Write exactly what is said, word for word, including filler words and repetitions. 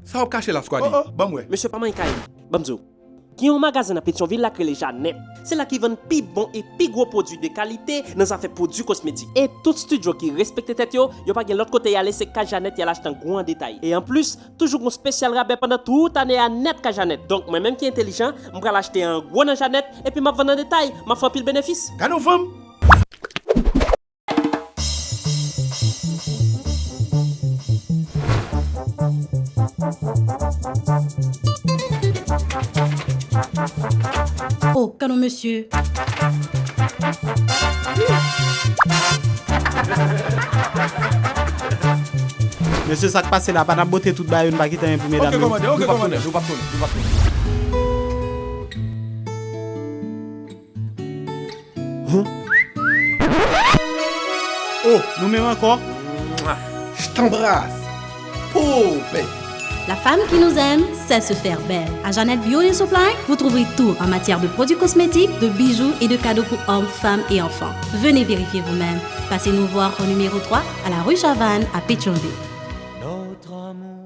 Sa w ap kache la, Squaddy? Oh, oh, ban m wè. Mesye, pa manyen kay m. Ban m di w. Gen yon magazen nan Petyonvil la k rele Janèt. Se la ki vann pi bon e pi gwo pwodui de kalite nan zafè pwodui kosmetik. E tout estidyo ki respekte tèt yo, yo pa gen lòt kote y ale, se kay Janèt y al achte an gwo an detay. E anplis, toujou gon espesyal rabè pandan tout ane a nèt kay Janèt. Donk, mwen menm ki entelijan, m pral achte an gwo nan Janèt, epi m ap vann an detay, m ap fè anpil benefis. Gade yon fanm! Oh, kanon mesye. Mesye, sa k pase la, pa n ap bote tout ba yo, n pa kite anyen pou medam yo. Ok, kòmandè, ok, kòmandè. Nou p ap tounen, nou p ap tounen, nou p ap tounen. Oh, nou menm ankò? Mwa. Je t'embrasse. Pope. La femme qui nous aime sait se faire belle. À Jeannette Beauty Supply, vous trouverez tout en matière de produits cosmétiques, de bijoux et de cadeaux pour hommes, femmes et enfants. Venez vérifier vous-même. Passez nous voir au numéro trois à la rue Chavannes à Pétion-Ville. Notre amour